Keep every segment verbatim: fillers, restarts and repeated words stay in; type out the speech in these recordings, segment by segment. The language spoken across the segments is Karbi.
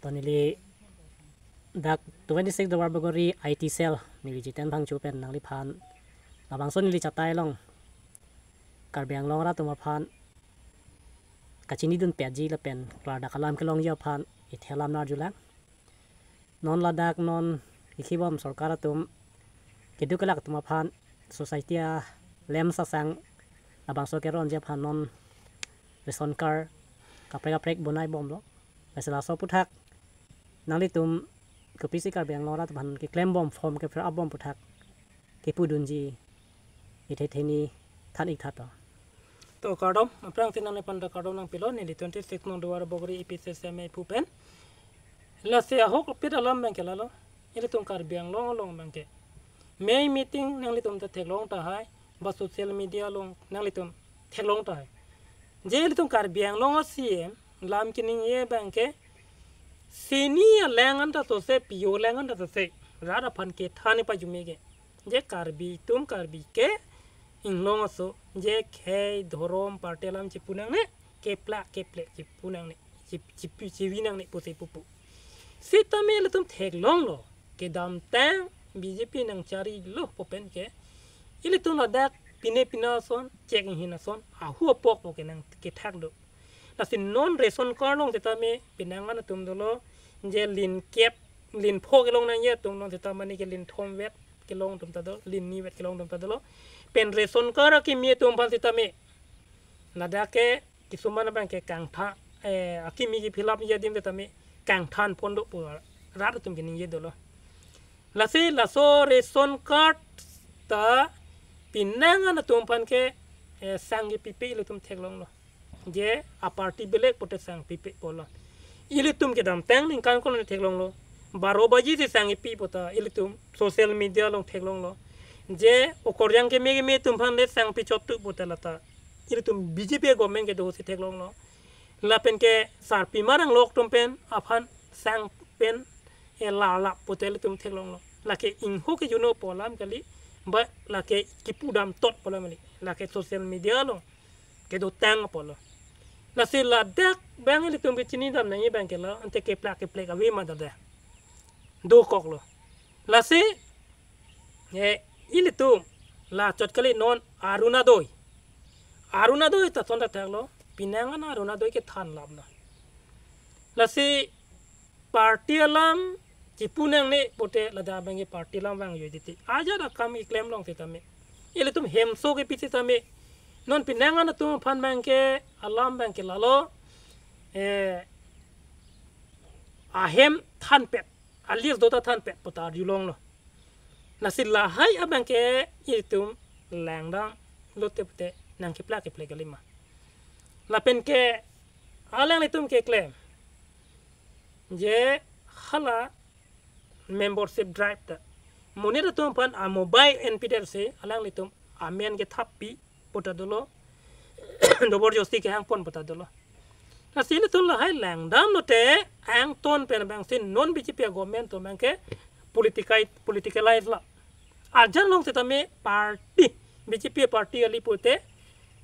To neli dak twenty-six Duarbagori I T cell neli Jiten Phangcho pen nangliphan labangso neli chatai along Karbi Anglong arat atum aphan kachinidun petji lapen klardak alam kelongji aphan ithek alam nangarjulang. Non ladak non ikhibom sorkar atum keduk kelak atum aphan society alem sasang labangso keronji aphan non ration card kaprek kaprek bonai bomlo. Lasi laso aphuthak nanglitum kopisi Karbi Anglong arat aphan keklem bom form ke-fill up bom aphuthak kepudunji ithe theni than ik tha to. To kardom, aphrangsi nangliphan ta kardom nangpilo, neli twenty-six nong Duarbagori A P C C M A pu pen. Lasi ahokpet alam abangke lalo, ilitum Karbi Anglong along abangke mei meeting nanglitum ta theklong tahai, ba social media along nanglitum theklong tahai. Je ilitum Karbi Anglong a-C M lam keningje abangke sini alang an ta sose, pio alang an ta sose, rat aphan kethan ni pajume ke. Je Karbi atum, Karbi ke inglong aso, je khei dhorom party alam chipu nangne, keplak keplek chipu nangne, chip- chipu chivi nangne pusi pupo. Sitame ilitum theklonglo, kedamtang B J P nangcharilo pu pen ke ilitum ladak pine pina ason, chek inghin ason, ahu apok po ke nangkethak do. Lasi non ration card along sitame penang an atum dolo, je lin kep, lin pho kelong nangji atum non sitame mane ke lin thom vet kelong atum ta do, lin ni vet kelong atum ta dolo. Pen ration card akimi atum aphan sitame ladak ke kisuman abangke kangtha, eh, akimi ke-fill up ji adim sitame kangthan pon do pu rat atum keningje dolo. Lasi laso ration card ta penang an atum aphan ke, eh, sang kepipe ilitum theklonglo. Je a-party belek pute sang pipe pulo. Ilitum kedamtang ningkan ko-an theklonglo. Baro baji si sang kepi pu ta ilitum social media along theklonglo. Je okorjang keme keme atum aphan le sang pichot tu pu ta lata ilitum B J P government kedo si theklonglo. Lapen ke sarpimar anglok atum pen aphan sang pen e la la pu ta ilitum theklonglo. Lake ingho ke juno pu alam kali, ba lake kipudam tot pu alam kali. Lake social media along kedotang apotlo. Lasi ladak abang ilitum kechinidam nangji abangke lo, ante keplak keplek ave ma dada. Dokoklo. Lasi, eh, ilitum la chot kali non Orunodoi. Orunodoi ta thonta thaklo, penang an Orunodoi kethan laplo. Lasi party alam chipu nangne pute ladak abangke party alam vangjo titi. Ajat akam keklem along sitame, ilitum hemso kepi sitame, non penang an atum aphan abangke alam abangke lalo, eh, ahem thanpet, a-list do ta thanpet pu ta arjulonglo. Lasi lahai abangke ilitum langdam lote pute nangkeplak keplek kali ma. Lapen ke alanglitum keklem je hala membership drive ta monit atum aphan a-mobile enpi det si alanglitum amen kethap pi pu ta dolo, dobor josti kehang pon pu ta dolo. Lasi ilitum lahai langdam lote angton pen abangsi non B J P government atum abangke politicai- politicalize lo. Ajat along sitame party, B J P party kali pute,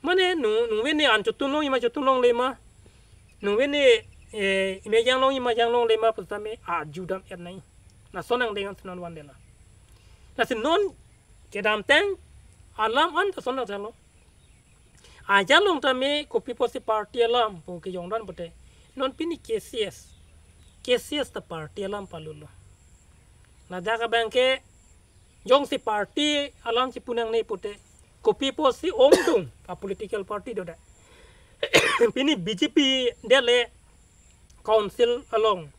mane nu- nungve ne an chotun longji ma chotun longle ma, nungve ne, eh, ime jang longji ma jang longle ma pu sitame arjudam et nai. Lason angdeng an si non vandet lo. Lasi non kedamtang alam an ta lason ta lo. Ajat along tame kopi pusi party alam pu kejongdam pute, non pini K C S, K C S ta party alam palulo. Ladak abangke jongsi party alam chipu nangne pute, kopi pusi ongdung a-political party do da. Pini B J P det le council along,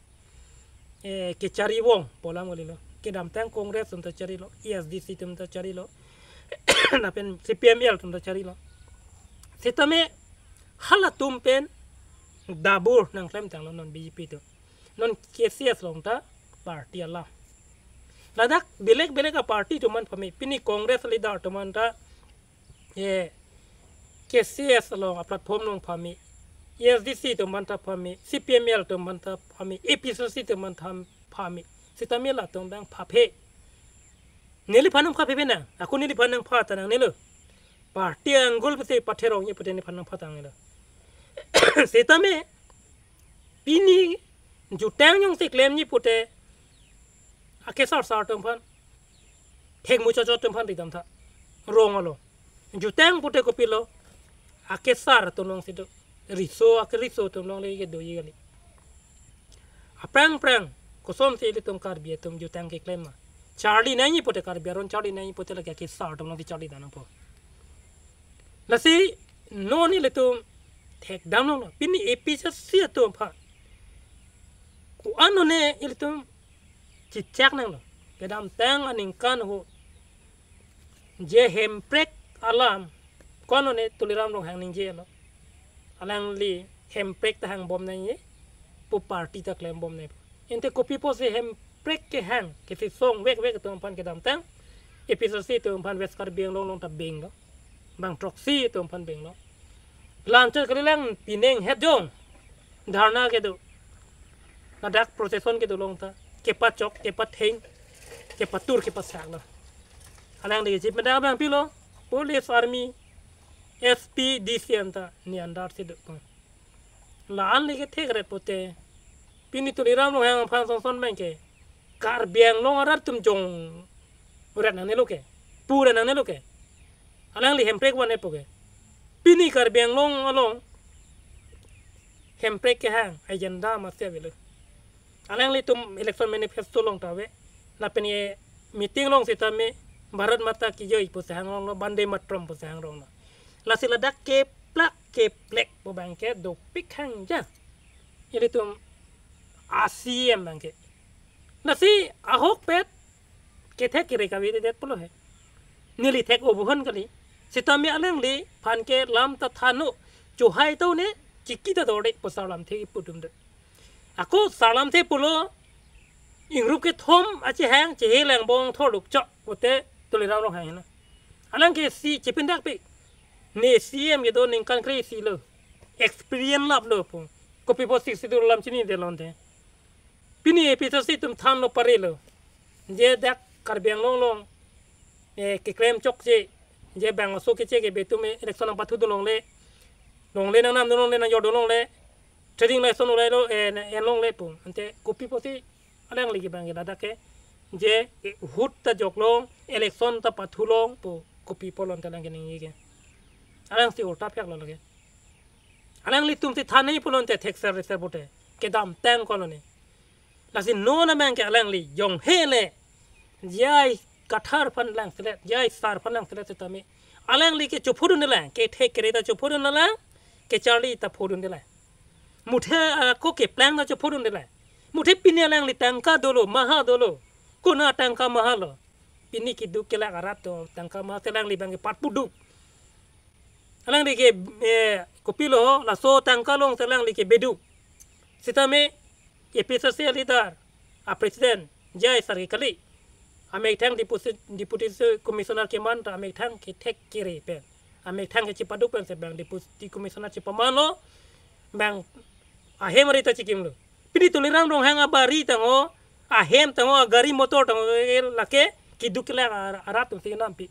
eh, kechari vong pu alam kalilo. Kedamtang Congress atum ta charilo, A S D C atum ta charilo, lapen C P M L atum ta charilo. Sitame halatum pen dabur nangklemtanglo non B J P atum. Non K C S along ta party alam. Ladak belek belek a-party atum aphan pame, pini Congress leader atum aphan ta, eh, K C S along a-platform along pame, A S D C atum aphan ta pame, C P M L atum aphan ta pame, A P C C atum aphan ta pame. Sitame latum abang phaphe. Neliphan nangpha phephe nang, ako neliphan nangpha ta nangnelo. Party anggul pute patherongji pute neliphan nangpha ta nangnelo. Sitame pini Jutang jongsi klemji pute akesar sar atum aphan, thek muchot chot atum aphan ridam tha. Wrong alo. Jutang pute kopilo, akesar atum alongsi do. Riso, akeriso atum along le kedoji kali. Aphrang phrang kosonsi ilitum Karbi atum jutang keklem ma? Charli nangji pute, Karbi aron charli nangji pute lake akesar atum alongsi charli nangpo. Lasi non ilitum thekdam longlo. Pini A P H L C atum aphan ko-an lone ilitum chechak nanglo. Kedamtang aningkan ahut je hemprek alam ko-an lone Tuliram Ronghang ningjelo. Alangli hemprek ta hangbom nangji pu, party ta klembom nangji pu. Ante kopi pusi hemprek kehang, kesi song vek vek atum aphan kedamtang A P H L C atum aphan West Karbi Anglong along ta benglo. Bang throksi atum aphan benglo. Lanchot kalilang pining het jong dharna kedo, ladak procession kedo along ta kepachok, kepatheng, kepatur, kepasaklo. Alangli chief meda abang pilo, police, army, S P, D C anta ne under si do. La-an le kethek ret pute, pini Tuliram Ronghang aphan songson abangke Karbi Anglong arat atum jongret nangnelo ke, puret nangnelo ke. Alangli hemprek van-etpo ke. Pini Karbi Anglong along hemprek kehang agenda masi avelo. Alanglitum election manifesto along ta ave. Lapen e meeting along sitame Bharat Mata Ki Jai pusi hang ronglo, Vande Mataram pusi hang ronglo. Lasi ladak keplak keplek pu abangke dopik hangja ilitum a C E M abangke. Lasi ahokpet kethek kere kave det pulo he. Neli thek obuhon kali. Sitame alangliphan ke lam ta thano, chohai tone, chiki ta dorde pu sarlamthe pu atum do. Ako sarlamthe pulo, ingrup kethom achehang, chehe lang bong thorluk chok pute Tuliram Ronghang hena. Alang ke si chepindakpik. Ne C M kedo ningkan kre-isi lo. Experience laplo pu. Kopi pusi Sixth Schedule alam chinine lonte. Pini A P H L C atum thanlo, parelo. Je dak Karbi Anglong along, eh, keklem chokche, je bang aso keche ke betum, eh, election nangpathudun longle, longle nangnamdun longle, nangjordun longle, trading license ulailo, eh, na-, en longle pu. Ante kopi pusi alangli ke abangke ladak ke, je, eh, ahut ta jok long, election ta pathu long pu, kopi pulo ante alang keningje ke. Alangsi ulta phek lo lake. Alanglitum si than nangji pulo ante thekser reser pute. Kedamtang ko lone. Lasi non abangke alangli jonghe le J I Kathar aphan langselet, J I sir aphan langselet sitame, alangli ke chophodunde lang, kethek kere ta chophodunde lang, kecharli ta phodunde lang. Muthe, ah, ako keplang ta chophodunde lang. Muthe pini alangli tangka dolo, maha dolo. Konat tangka maha lo? Pini keduk kelak arat atum tangka maha, te alangli abangke patpuduk. Alangli ke, eh, kopilo, laso tangka along te alangli ke beduk. Sitame A P H L C aleader, a president, J I sir ke kali. Amethang deputy, deputy commissioner keman ta amethang kethek kere pen, amethang kechepaduk pensi bang deputy commissioner chepamanlo, bang ahem ari ta chekimlo. Pini Tuliram Ronghang abari tangho, ahem tangho, agari motor tangho, eh, lake keduk kelak ar-, arat atum si nampi.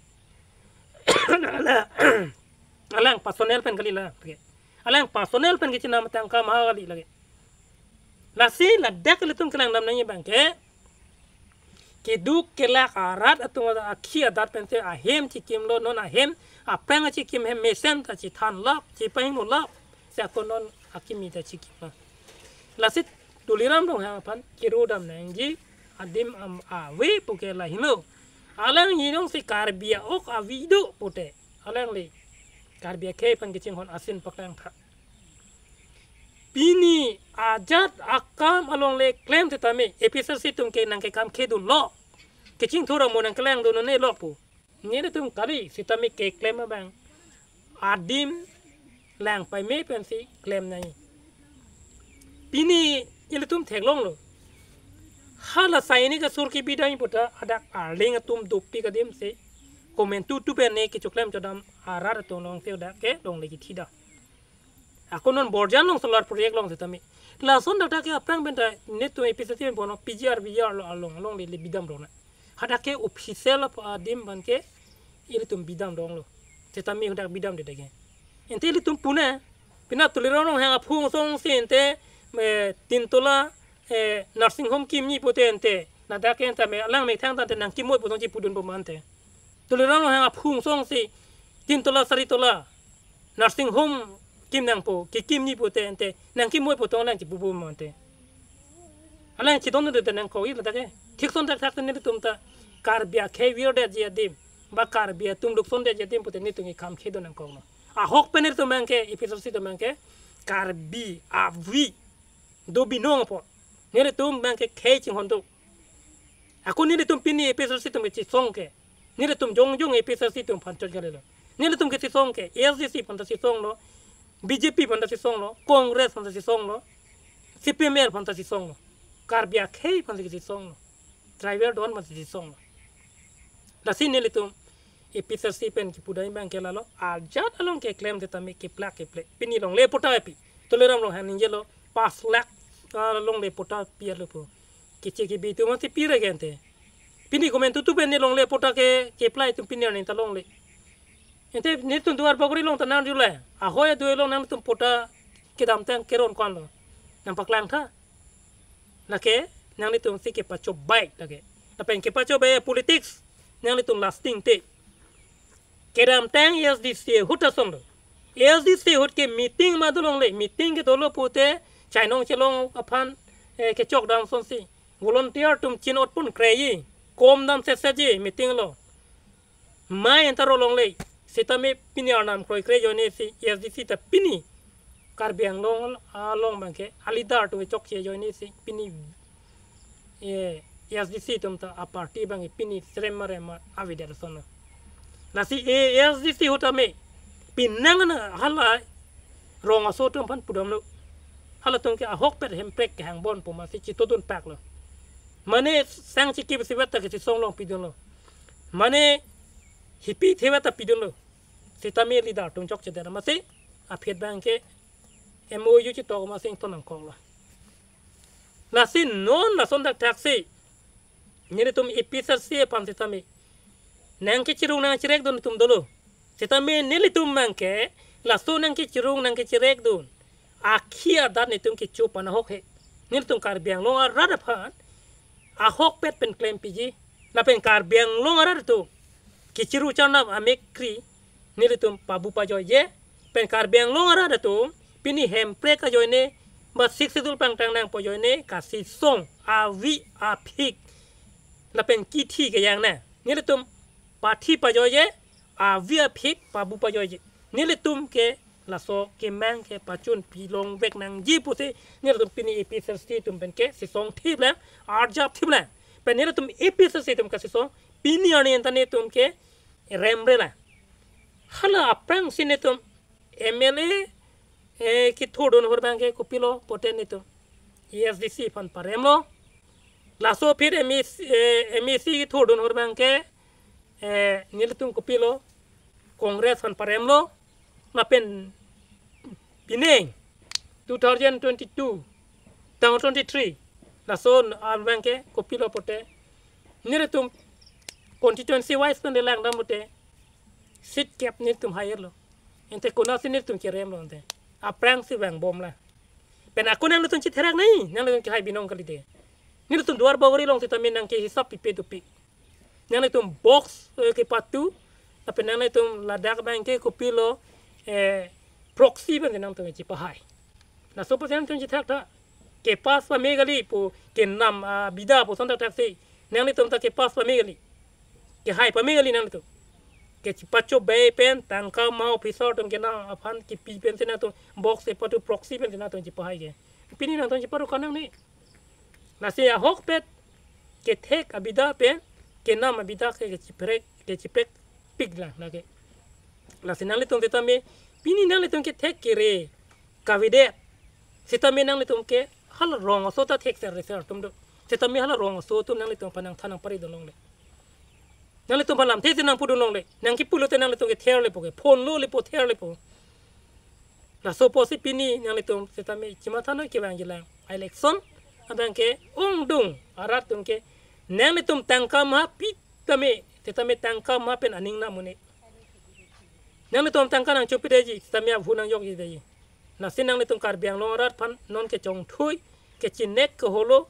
Alang personal pen kali lake. Alang personal pen kechinam tangka maha kali lake. Lasi ladak ilitum kelangdam nangji abangke, keduk kelak arat atum akhi adat pensi ahem chekimlo, non ahem aphrang achekim hem mesen ta chethanlap, chepahingno lap, si ako non akimi ta chekimlo. Lasi Tuliram Ronghang aphan kerodam nangji adim am ave pu ke lahelo. Alangli jongsi Karbi a-ok avi do pute, alangli Karbi akhei aphan kachinghon asin paklang tha. Pini ajat akam along le klem sitame A P H L C atum ke nangkekam khedunlo. Kachingthur amo nangkelangdun nelo pu. Nelitum kali sitame keklem abang adim lang paime pensi klem nangji. Pini ilitum theklonglo. Hala Sainik asur kebi dam puta hadak arleng atum dopik adim si komantu tu pen ne kechoklem chodam arat atum along si hadak ke longle kethidam. Ako non Borjan along solar project long sitame, lason dak ta ke aphrang pen ta netum A P H L C pen pono P G R V G R lo along along le, le bidam rona. Hadak ke official adim abangke ilitum bidam donglo. Sitame hadak bidamde dage. Ante ilitum pune, pini Tuliram Ronghang aphung song si ante, eh, tin tola eh, nursing home kimji pute ante, ladak ke anta me alang methang tangte nangkimvoi pu tong chipudunpo ma ante. Tuliram Ronghang aphung songsi tin tola sari tola nursing home kim nangpo, kekimji pute ante nangkimvoi pu tong alang chipupo ma ante. Alang chidon de nangkok-ik ladak ke. Thik ason thakthak nelitum ta Karbi akhei virdetji adim, ba Karbi atum luksondetji adim pute nelitum ke kam khei do nangkoklo. Ahok pen nelitum abang ke, A P H L C atum abang ke Karbi avi do binong apot nelitum abang ke khei chinghon do. Ako nelitum pini A P H L C atum kechisong ke, nelitum jongjong A P H L C atum aphan chot kalilo. Nelitum kechisong ke A S D C aphan ta chisonglo, B J P aphan ta chisonglo, Congress aphan ta chisonglo, C P M L aphan ta chisonglo, Karbi akhei aphan ta chisonglo, tribal don aphan ta chisonglo. Lasi nelitum A P H L C pen kipudam abang ke lalo, ajat along keklem setame keplak keplek. Pini longle patta pi, Tuliram Ronghang ningjelo, pas lakh, ah, longle patta pi arlo pu. Keche kebi atum mati pi ra ke ante. Pini komantu tu pen ne longle patta ke, ke-apply atum pini arni ta longle. Ante nelitum Duar Bagori along ta nang jule. Ahoi adui along nangtum patta kedamtang keron ko-anlo. Nangpaklang tha. Lake nanglitum si kepachobei lake. Lapen kepachobei politics nanglitum lasting te. Kedamtang A S D C ahut asonlo. A S D C ahut ke meeting ma dolongle, meeting ke dolo pute chainong chelong aphan, eh, kechok dam asonsi volunteer atum chin-otpon kreji, kom dam setsetji meeting lo. Mai anta ro longle, setame pini arnam kroikre ajoine si A S D C ta pini Karbi Anglong along abang ke a-leader atum kechokche ajoine si pini, eh, A S D C atum ta a-party abang ke pini srem marem ma avedet asonlo. Lasi A S D C ahut tame penang an hala rong aso atum aphan pudamlo. Halatum ke ahokpet hemprek kehangbonpo masi chitodun paklo. Mane sang chikip isivet ta kechisong long pidunlo. Mane hipi thevet ta pidunlo. Setame leader atum chokchedet masi aphi abang ke M O U chitok masi ington nangkoklo. Lasi non lason thakthak si nelitum A P H L C aphan setame nangkechirung nangcherekdun atum dolo. Setame nelitum abang ke laso nangkechirung nangkecherekdun akhi adat nelitum kecho pen ahok he. Nelitum Karbi Anglong arat aphan ahokpet pen klempiji. Lapen Karbi Anglong arat atum kechiru charnap amek kri nelitum pabu pajoije. Pen Karbi Anglong arat atum pini hemprek ajoine ba Sixth Schedule pangtang nangpo ajoine kasisong avi aphik lapen kithi kejang na. Nelitum pathi pajoije, avi aphik pabu pajoije. Nelitum ke laso kemang kepachun pilongvek nangji pusi nelitum pini A P H L C atum pen kesisong thiplang, arjap thiplang. Pen nelitum A P H L C atum kesisong pini arni anta nelitum keremre lang. Hala aphrangsi nelitum M L A, eh, kethurdun ahut abang ke kopilo pute nelitum A S D C aphan paremlo. Laso aphi M A C, eh, M A C kethurdun ahut abang ke, eh, nelitum kopilo Congress aphan paremlo. Lapen pining two thousand twenty-two, tang twenty-three, laso abang ke kopilo pute nelitum constituency wise pen langdam pute seat kep nelitum higher lo. Ante konatsi nelitum keremlo ante. Aphrangsi vangbomlang. Pen ako nanglitum chitherak nai, nanglitum kehai binong kalite. Nelitum Duar Bagori along setame nangkehisap pipe dopik. Nanglitum box, eh, kepatu, lapen nanglitum ladak abang ke kopilo, eh, proxy pen nangtum chipahai. Laso pen nangtum chithak tha. Kepass pame kali pu kenam, ah, bida pu ason thakthak si. Nanglitum ta kepass pame kali. Kehai pame kali nanglitum. Kechipachobei pen tangka ma officer atum kenam aphan kipi pensi nangtum box kepatu proxy pensi nangtum chipahai ke. Pini nangtum chiparu kanang ni. Lasi ahokpet kethek abida pen kenam abida ke kechiprek, kechiprekpik lang lake. Lasi nanglitum setame pini nanglitum kethek kere kavedet. Setame nanglitum ke hala rong aso ta thekser reser atum do. Setame hala rong aso atum nanglitum aphan nangthan nangpari dun longle. Nanglitum aphan lamthe si nangpudun longle. Nangkipulote nanglitum kether lepo ke. Phone lo lepo ther lepo. Laso apotsi pini nanglitum setame chimatha noi kevangjilang. Election abang ke ongdung arat atum ke nanglitum tangka ma pi tame, setame tangka ma pen aning nang un-e. Nanglitum tangka nangchopidetji, setame aphu nangjokjidetji. Lasi nanglitum Karbi Anglong arat aphan non kechongthui, kechinek keholo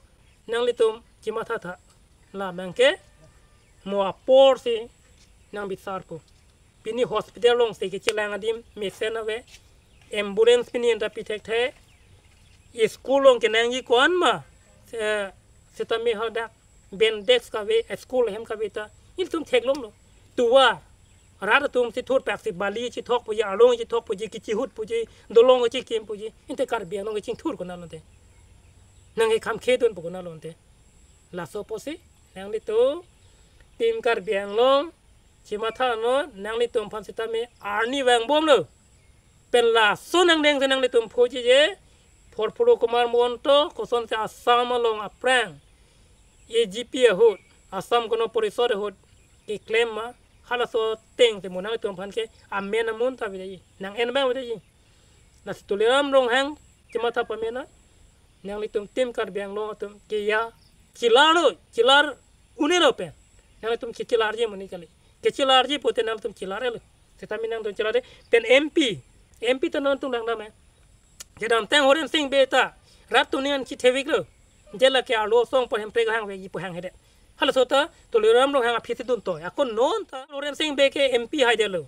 nanglitum chimatha tha. La abangke mo apor si nang bisar po. Pini hospital along si kechelang adim mesen ave. Ambulance pini anta pi thekthe. School along kenangji ko-an ma, eh, sitame hadak bendex kave, eh, school ahem kave ta ilitum theklonglo. Tovar rat atum si thurpak si bali chithok puji, arlong chithok puji, kechihut puji, dolong chikim puji, ante Karbi Anglong kechingthur konat lo ante? Nang ke kham khedun po konat lo ante? Laso apotsi nanglitum Team Karbi Anglong chimatha non, nanglitum aphan sitame arni vangbomlo. Pen laso nangdeng si nanglitum phoji je, Pradyot Kumar Mahanta kosonsi Assam along aphrang A G P ahut, Assam Gana Parishad ahut keklem ma, halaso ateng si mo nanglitum aphan ke amen amun ta aveji, nang-en abang aveji. Lasi Tuliram Ronghang chimatha pame na, nanglitum Team Karbi Anglong atum ke ya chelarlo, chelar un'elo pen. Nanglitum ke chelarji amonit kali. Kechelarji pute nanglitum chelarlo. Sitame nangtum chelarde pen M P. M P ta non tung dang dam eh. Kedamtang Horen Sing Bey ta rat atum aning an chithevik lo. Je lake arlo asong pu Hemprek hangvekji pu hanghedet. Halaso ta Tuliram Ronghang aphi si dun toi. Ako non ta Horen Sing Bey ke M P haidetlo.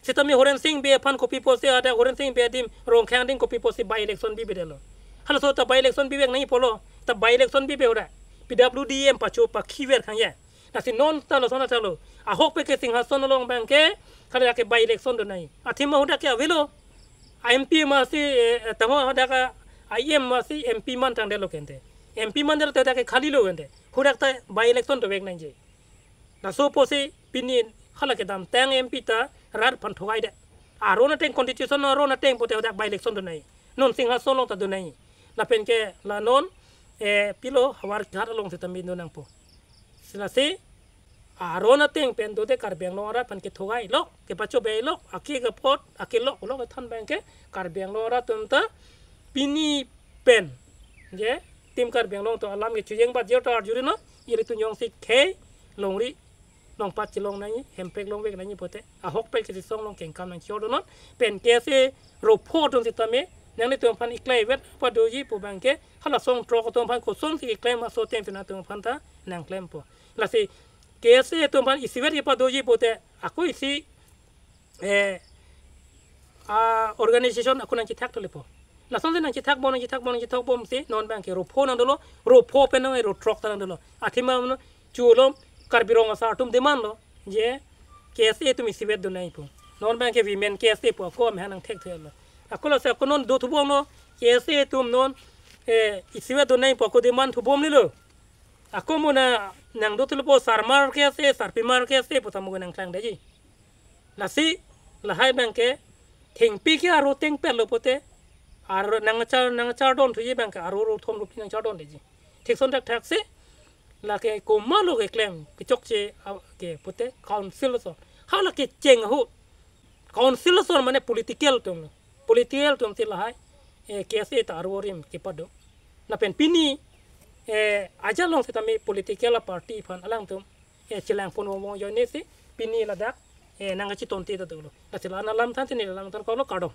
Sitame Horen Sing Bey aphan kopi pusi ada Horen Sing Bey adim Rongkhang adim kopi pusi by election bibedetlo. Halaso ta by election bivek nangji pulo. Ta by election bibe ora. P W D M pacho pakhiver khang ya. Lasi non ta lason ta lo. Ahokpet ke Singhason along abangke, kali ake by election do nangji. Athema hadak ke avelo. A M P masi, eh, tamo hadak a I M masi M P man tangdetlo ke ante. M P mandetlo te hadak ke khali lo ke ante. Hadak ta by election dovek nangji. Laso apotsi pini hala kedamtang M P ta rat aphan thogai det. Aron ateng constitution aron ateng pute hadak by election do nangji. Non Singhason along ta do nangji. Lapen ke la non, eh, pilo Howraghat along sitame do nangpo. Lasi aron ateng pen do te Karbi Anglong arat aphan kethogai lok, kepachobei lok, ake kepot, ake lok, lok kethan abangke Karbi Anglong arat atum ta pini pen je Team Karbi Anglong atum alam kechojeng ba jeo ta arjuri non, ilitum jongsi khei longri longpat chelong nangji, Hemprek longvek nangji pute ahokpet ke Sisong along kengkam nangchor do non, pen K S A ropho atum sitame nanglitum aphan iklai vet padoji pu abangke hala song throk atum aphan kosonsi keklem aso ateng si nangtum aphan ta nangklempo. Lasi K S A atum aphan isivet kepadoji pute ako isi, eh, a organization ako nangchethak tholipo. Lasonsi nangchethakbom, nangchethakbom, nangchethakbomsi non abangke ropho nang dolo, ropho pen nang ro throk ta nang dolo. Athema mano chulo Karbi Rong Asar atum demand lo je K S A atum isivet do nangji pu. Non abangke women K S A pu ako amahang nangthekthelo. Ako lasi ako non dothubomlo, K S A atum non, eh, isivet do nangji pu ako demand thubomlelo. Ako mo na nangdothulpo sarmar K S A, sarpimar K S A pu tamo nangklangdetji. Lasi lahai abangke thengpi ke aro ateng petlo pute, aro nangchar, nangchardon thuji abangke aro ro thom rupi nangchardondetji. Thikson thakthak si lake komatlo keklem kechokche a-, ke pute council ason. Hala kecheng ahut. Council ason mane political atum. Political atum si lahai, eh, K S A ta aro arim kepado. Lapen pini, eh, ajat along sitame political party aphan alangtum, eh, chelangpon wong wong ajoine si pini ladak, eh, nangkachitonte ta dolo. Lasi la-an alam than si neli alam than kolo, kardom.